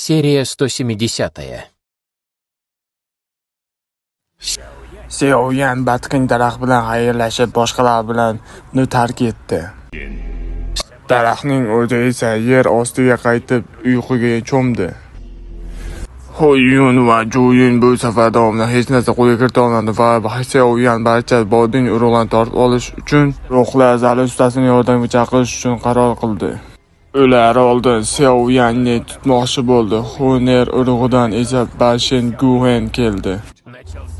Серия 170. Xiaoyan Badqin daraxt bilan xayrlashib, boshqalar bilan uni tark etdi. Daraxtning o'zi esa yer ostiga qaytib uyquga cho'mdi. Xuyun va Juyun bu safar davomida hech narsa qo'lga kirita olmadi va Xiaoyan barcha bodin urug'larni tortib olish uchun ruhlar zali ustasini yordamga chaqirish uchun qaror qildi. Ular oldin Xiaoyanni tutmoqchi bo'ldi. Xuner urug'idan esa Bashen Guhen keldi.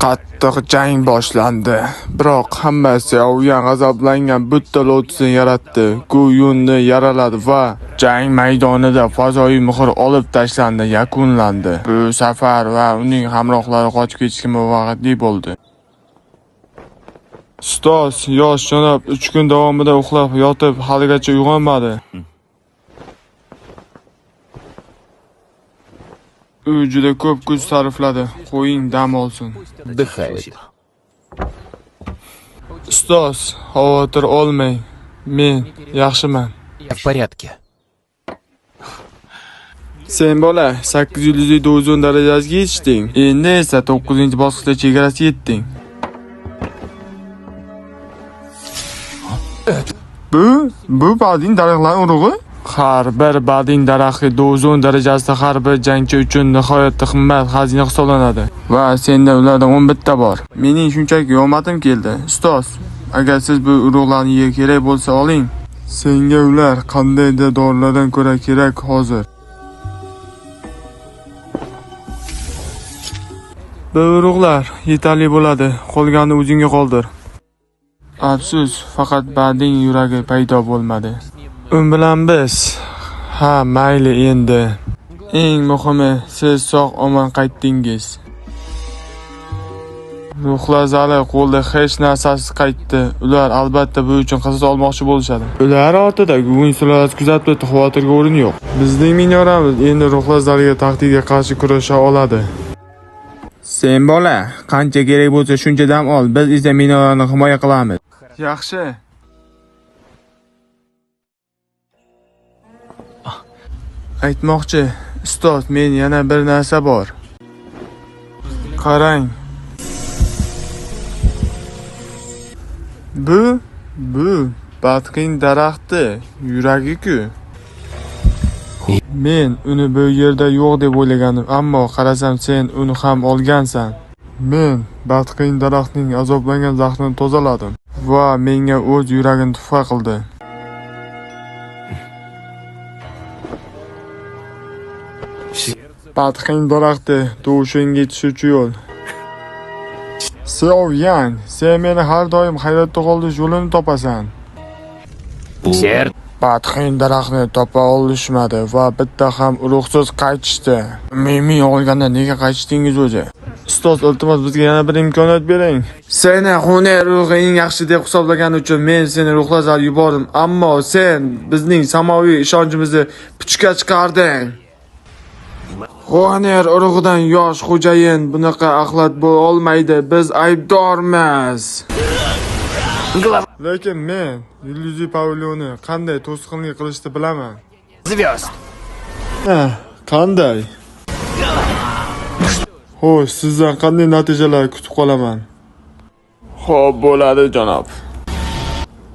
Qattiq jang boshlandi. Biroq hamma Xiaoyan g'azablangan Budda lotusini yaratdi. Guyunni yaraladi va jang maydonida fazoiy muhr olib tashlandi, yakunlandi. Bu safar va uning hamrohlari qochib ketishga muvaffaqiyatli bo'ldi. Ustoz, yosh janob 3 kun davomida uxlab yotib, haligacha uyg'onmadi. U juda ko'p kuch sarfladi. Qo'ying, dam olsin. Отдыхает. Ustoz, xavotir olmang. Men yaxshiman. Я в порядке. Sen bola 8 yulduzli dozon darajasiga yetishding. Endi esa 9-bosqichda chegarasiga yetding. Bu badin daraxtlarning urug'i? Har bir badin daraxti dozon darajasida har bir jangchi uchun nihoyatda qimmat xazina hisoblanadi va senda ulardan 11 ta bor. Mening shunchaki omadim keldi. Ustoz, agar siz bu urug'larni kerak bo'lsa oling. Senga ular qandaydir dorilardan ko'ra kerak hozir. Bu urug'lar yetarli bo'ladi. Qolganini o'zingga qoldir. Afsus, faqat badin yuragi paydo bo'lmadi. Un bilan biz. Ha, mayli endi. Eng muhimi, siz sog'-omon qaytdingiz. Ruhlar zali qo'lda hech narsasiz qaytdi. Ular albatta bu uchun qasos olmoqchi bo'lishadi. Ular ortida Gugun sulolasi kuzatib turibdi, xavotirga o'rin yo'q. Bizning minoramiz endi ruhlar zaliga tahdidga qarshi kurasha oladi. Sen bola, qancha kerak bo'lsa shuncha dam ol. Biz esa minorani himoya qilamiz. Yaxshi. Aytmoqchi, ustoz, men yana bir narsa bor. Qarang. Bu badqin daraxti yuragi-ku. Men uni bu yerda yo'q deb o'ylagandim, ammo qarasam sen uni ham olgansan. Men badqin daraxtning azoblangan zahrini tozaladim va menga o'z yuragini tuhfa qildi. Badqin daraxti Dushinga yetishuvchi yo'l. Xiaoyan, sen meni har doim hayratda qoldirish yo'lini topasan. Badqin daraxtni topa olishmadi va bitta ham urug'siz qaytishdi. Umumiy olganda nega qaytishdingiz o'zi? Ustoz, iltimos bizga yana bir imkoniyat bering. Seni Xuner urug'i eng yaxshi deb hisoblagani uchun men seni ruhlar zaliga yubordim, ammo sen bizning samoviy ishonchimizni puchga chiqarding. Xuner urug'idan yosh xo'jayin bunaqa axlat bo'la olmaydi. Biz aybdormiz. Lekin men yulduzli pavilyonni qanday to'sqinlik qilishni bilaman. Звезд. Qanday? Xo'sh, sizdan qanday natijalar kutib qolaman? Xo'p, bo'ladi, janob.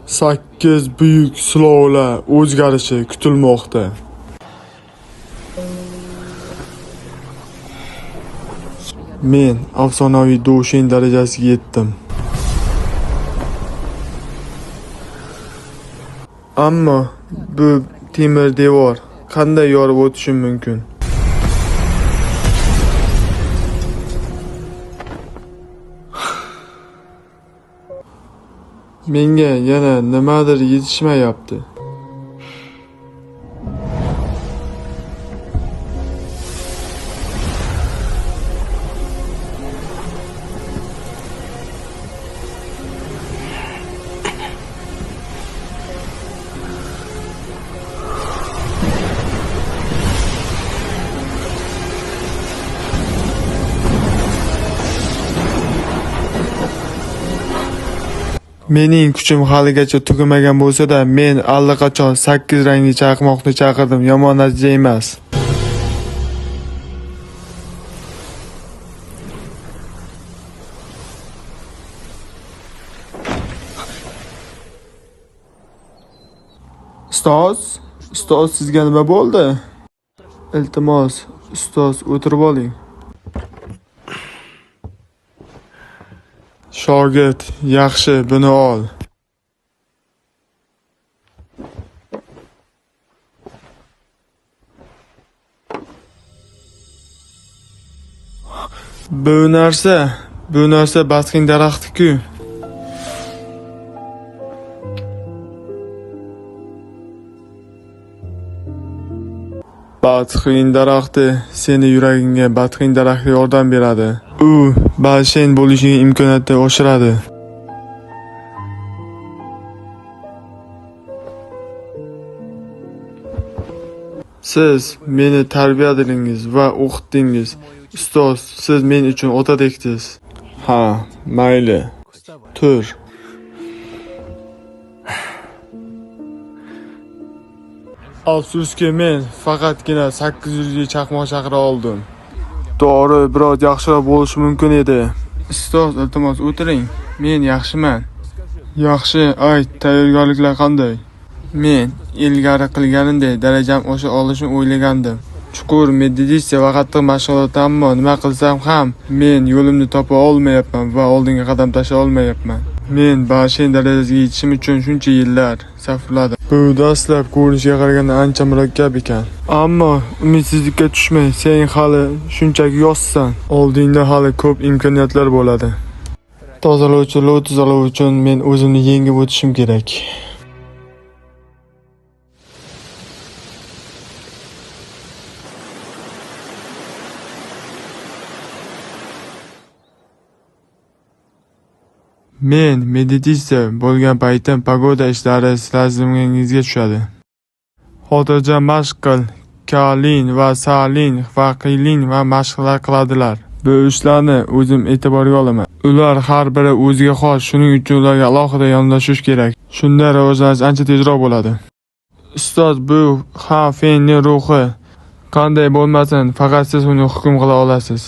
8 buyuk silovlar o'zgarishi kutilmoqda. Men afsonaviy Dushin darajasiga yetdim. Ammo bu temir devor qanday yorib o'tishim mumkin? Menga yana nimadir yetishmayapti. Mening kuchim haligacha tugamagan bo'lsa-da, men allaqachon 8 rangli chaqmoqni chaqirdim. Yomon natija emas. Ustoz, ustoz, sizga nima bo'ldi? Iltimos, ustoz, o'tirib oling. Shogird, yaxshi, buni ol. Bu narsa baskin daraxti-ku. Badxin daraxti seni yuragingga badxin daraxti yordam beradi. U balshen bo'lishing imkoniyatini oshiradi. Siz meni tarbiyaladingiz va o'qitdingiz. Ustoz, siz men uchun otadeksiz. Ha, mayli. Tur. Afsuski, men faqatgina 800 ga chaqmoq chaqira oldim. To'g'ri, biroz yaxshiroq bo'lishi mumkin edi. Ustoz, iltimos o'tiring. Men yaxshiman. Yaxshi, ayt, tayyorgarliklar qanday? Men ilgari qilganimdek darajam osha olishni o'ylagandim. Chuqur meditatsiya va qattiq mashg'ulot, ammo nima qilsam ham men yo'limni topa olmayapman va oldinga qadam tashlay olmayapman. Men Bashen darajasiga yetishim uchun shuncha yillar sarfladim. Bu dastlab ko'rinishiga qaraganda ancha murakkab ekan. Ammo umidsizlikka tushmay, sen hali shunchaki yoshsan. Oldingda hali ko'p imkoniyatlar bo'ladi. Tozalovchi lotus alovi uchun men o'zimni yengib o'tishim kerak. Men meditatsiya bo'lgan paytim pagoda ishlari lazizimingizga tushadi. Xotirjam mashq qil, Kalin va Salin va Qilin va mashqlar qiladilar. Bu ishlarni o'zim e'tiborga olaman. Ular har biri o'ziga xos, shuning uchun ularga alohida yondashish kerak. Shunda rivojlanish ancha tezroq bo'ladi. Ustoz, bu Ha Fenning ruhi. Qanday bo'lmasin, faqat siz uni hukm qila olasiz.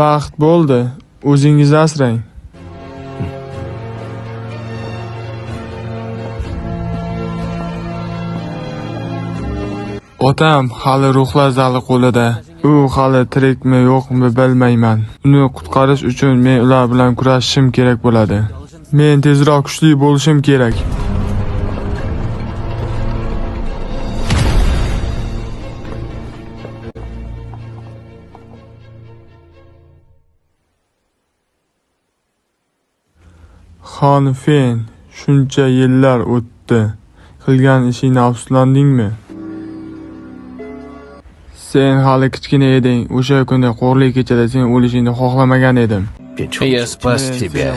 Vaqt bo'ldi. O'zingizni asrang. Otam hali ruhlar zali qo'lida. U hali tirikmi yo'qmi bilmayman. Uni qutqarish uchun men ular bilan kurashishim kerak bo'ladi. Men tezroq kuchli bo'lishim kerak. Han Fen, shuncha yillar o'tdi. Qilgan ishingni afsuslandingmi? Sen hali kichkina eding. O'sha kuni qorli kechada sen o'lishingni xohlamagan edim. Я спас тебя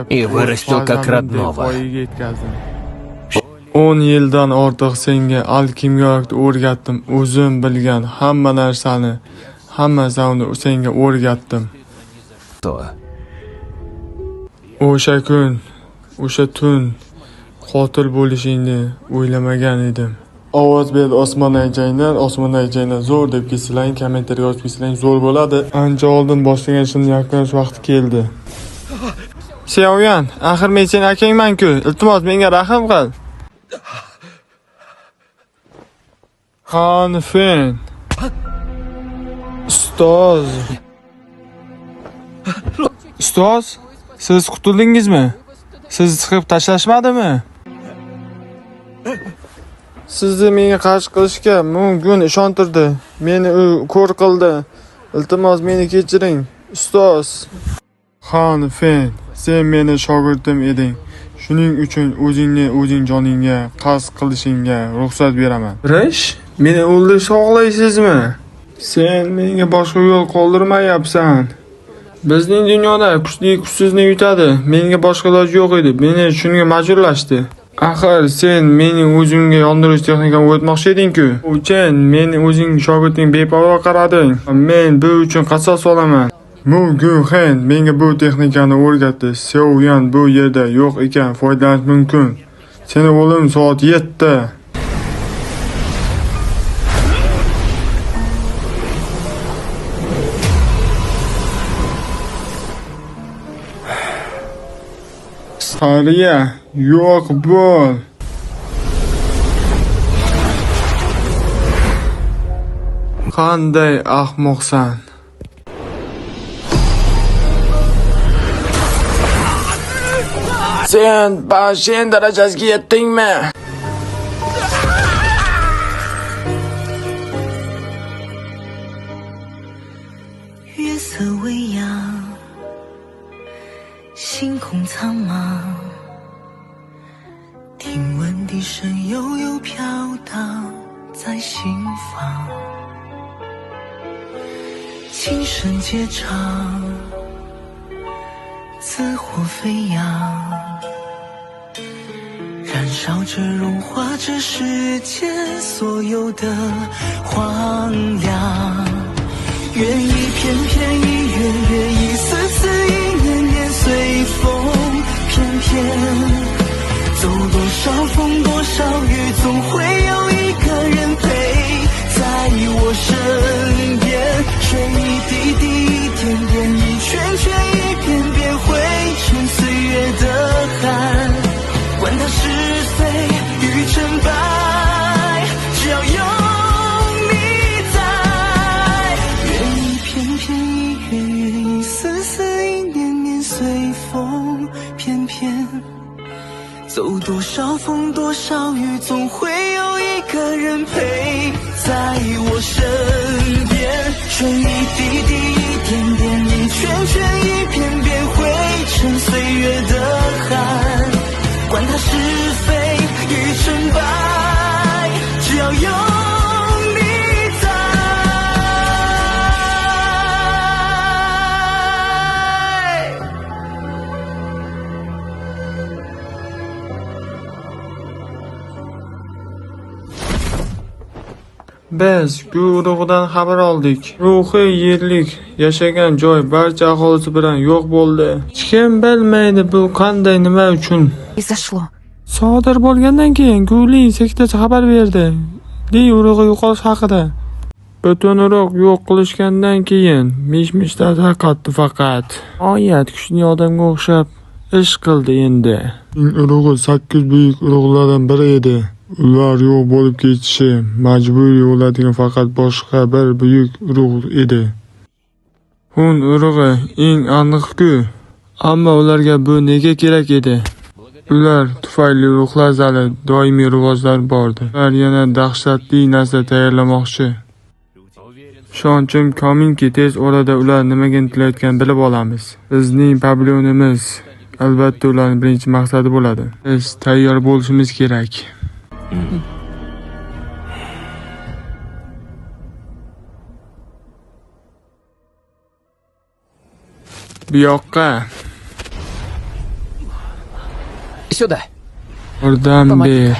и вырастил как родного. 10 yildan ortiq senga alkimyolikni o'rgatdim. O'zim bilgan hamma narsani, hammasini senga o'rgatdim. O'sha kun, o'sha tun qotil bo'lishingni o'ylamagan edim. Ovoz berdi osmondagi janglar, osmondagi janglar zo'r deb ketsalang, kommentariyga yozib ketsalang zo'r bo'ladi. Ancha oldin boshlagan ishimni yakunlash vaqti keldi. Xiaoyan, axir men sening akangman-ku. Iltimos menga rahm qil. Han Fen. Ustoz. Ustoz, siz qutuldingizmi? Sizni chiqib tashlashmadimi? Sizni menga qarshi qilishga mumkin ishontirdi. Meni u ko'r qildi. Iltimos meni kechiring, ustoz. Han Fen, sen meni shogirdim eding. Shuning uchun o'zingni o'zing joningga qasd qilishingga ruxsat beraman. Rish, meni o'ldirishni xohlaysizmi? Sen menga boshqa yo'l qoldirmayapsan. Bizning dunyoda kuchli kuchsizni yutadi. Menga boshqa iloj yo'q edi. Meni shunga majburlashdi. Axir sen meni o'zimga yondirish texnikamni o'rgatmoqchi eding-ku. Uchen, meni o'zing shogirding beparvo qarading. Men bu uchun qasos olaman. Mu Guxen menga bu texnikani o'rgatdi. Xiaoyan bu yerda yo'q ekan, foydalanish mumkin. Seni o'lim soat 7. Qariya, yo'q bo'l. Qanday ahmoqsan? Sen Bashen darajasiga yetdingmi? 月色微扬，星空苍茫，听闻笛声悠悠飘荡在心房，琴声接唱，紫火飞扬，燃烧着融化这世间所有的荒凉。愿一片片，一月月，一丝丝，一年年，随风翩翩。走多少风，多少雨，总会有一个人陪在我身边。水一滴滴，一点点，一圈圈，一片片，汇成岁月的汗。管它是非与成败，只要有你在。愿一片片，一月月，一丝丝，一年年，随风翩翩。走多少风，多少雨，总会有一个人陪在我身边。水一滴滴，一点点，一圈圈，一片片，汇成岁月的汗。管它是非与成败，只要有你在。 Biz Gu urug'idan xabar oldik. Ruhiy yerlik yashagan joy barcha aholisi bilan yo'q bo'ldi. Hech kim bilmaydi bu qanday, nima uchun. Произошло. Sodir bo'lgandan keyin Guling sektasi xabar berdi. Li urug'i yo'qolish haqida. Butun urug' yo'q qilishgandan keyin mish-mishlar tarqatdi faqat. Nihoyat kuchli odamga o'xshab ish qildi endi. Urug'i 8 buyuk urug'lardan biri edi. Ular yo'q bo'lib ketishi majburiy bo'ladigan faqat boshqa bir buyuk urug' edi. Hun urug'i eng aniq-ku. Ammo ularga bu nega kerak edi? Ular tufayli ruhlar zali doimiy rivojlanib bordi. Ular yana dahshatli narsa tayyorlamoqchi. Ishonchim komilki, tez orada ular nimaga intilayotganini bilib olamiz. Bizning pavilyonimiz albatta ularning birinchi maqsadi bo'ladi. Biz tayyor bo'lishimiz kerak. Bu yoqqa. Сюда. Yordam Помоги. ber.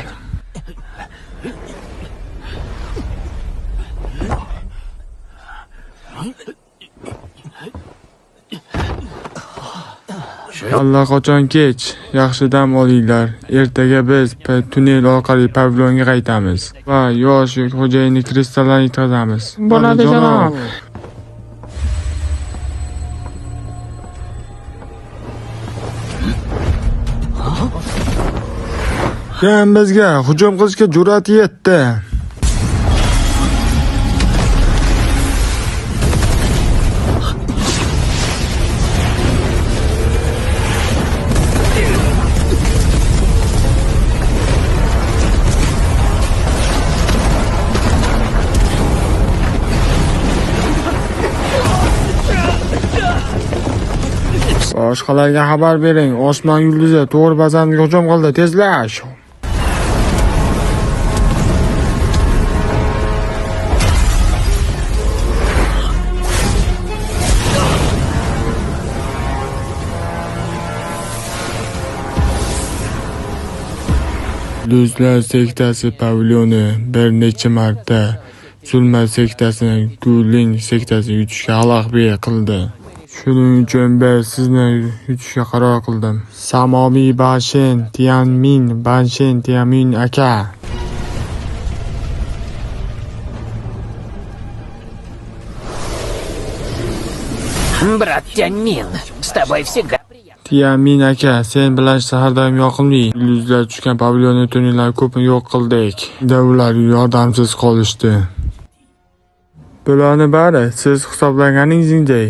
Allaqachon kech. Yaxshi dam olinglar. Ertaga biz tunnel orqali pavilyonga qaytamiz va yosh xo'jayinni kristallarni yetkazamiz. Bo'ladi janob. Kim bizga hujum qilishga jur'at yetdi? Boshqalarga xabar bering. Osmon yulduzi to'g'ri bazamizga hujum qildi. Tezlash. Yulduzlar sektasi pavilyoni bir necha marta Zulmat sektasini Guling sektasini yutishga xalaqit qildi. Shuning uchun biz sizni yutishga qaror qildim. Samoviy Bashen Tianmin, Bashen Tianmin aka. Брат Тяньмин, с тобой всегда приятно. Tiamin aka, sen bilan har doim yoqimli. Yulduzlar tushgan pavilyonni turnirlar ko'pini yo'q qildik. Ular yordamsiz qolishdi. Bularni bari siz hisoblaganingizday.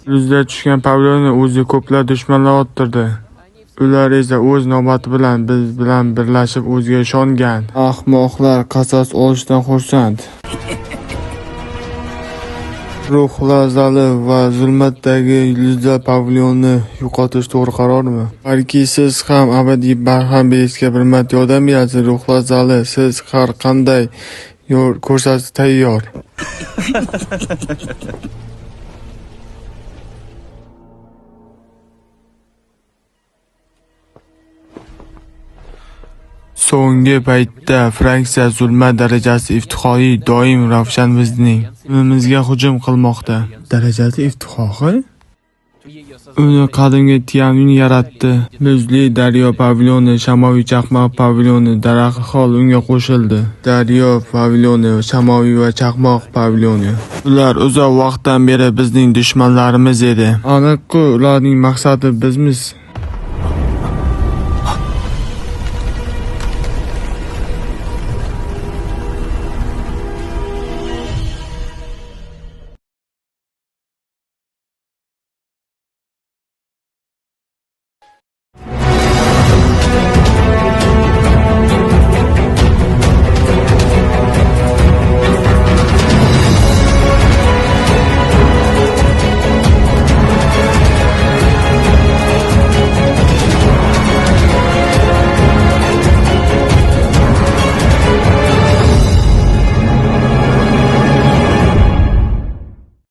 Yulduzlar tushgan pavilyonni o'zi ko'plab dushmanlar orttirdi. Ular esa o'z navbati bilan biz bilan birlashib o'ziga ishongan. Ahmoqlar qasos olishdan xursand. Ruhlar zali va zulmatdagi yulduzlar pavilyonni yo'qotish to'g'ri qarormi? Balki siz ham abadiy barham berishga bir marta yordam berasiz. Ruhlar zali, siz har qanday yo'l ko'rsatishga tayyor. So'nggi paytda fraksiya zulmat darajasi iftixoriy doim ravshan bizning umimizga hujum qilmoqda. Darajasi iftixori? Uni qadimgi Tianjin yaratdi. Muzli daryo pavilyoni, Shamoviy chaqmoq pavilyoni darhol unga qo'shildi. Daryo pavilyoni, Shamoviy va chaqmoq pavilyoni. Ular uzoq vaqtdan beri bizning dushmanlarimiz edi. Aniqku, ularning maqsadi bizmiz.